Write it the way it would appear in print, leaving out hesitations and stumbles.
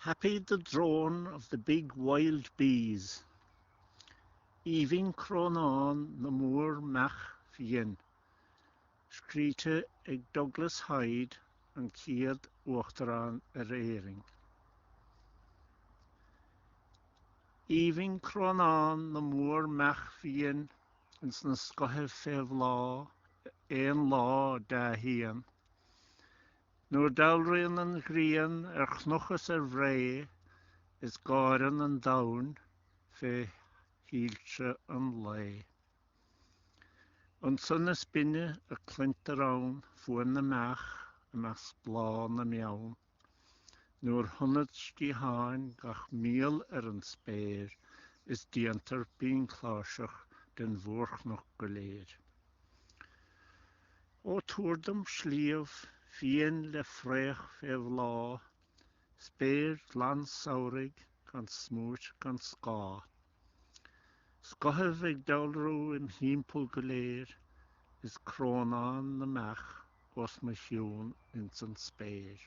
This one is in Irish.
Happy the drone of the big wild bees. Aoibhinn crónán na mór-mheach fiain. Scríte ag Douglas Hyde, an chéad Uachtarán ar Éirinn. Aoibhinn crónán na mór-mheach fiain ins na scothaibh fé bhláth aon lá dea-shíon. Nuair dealraíonn an ghrian ar chnoc is ar bhré is gáireann an domhan fé shoilse an lae. Ansan is binne a cluintear ann fuaim na mbeach i measc bláth na mbeann. Nuair shonad sciatháin gach míol ar an spéir is déantar bínchláirseach den mhórchnoc go léir. Ó tabhair dom sliabh fiain le fraoch fé bhláth, spéir ghlan samhraidh gan smúit gan scáth. Scothaibh ag dealrú im thimpeall go léir is crónán na mbeach os mo chionn ins an spéir.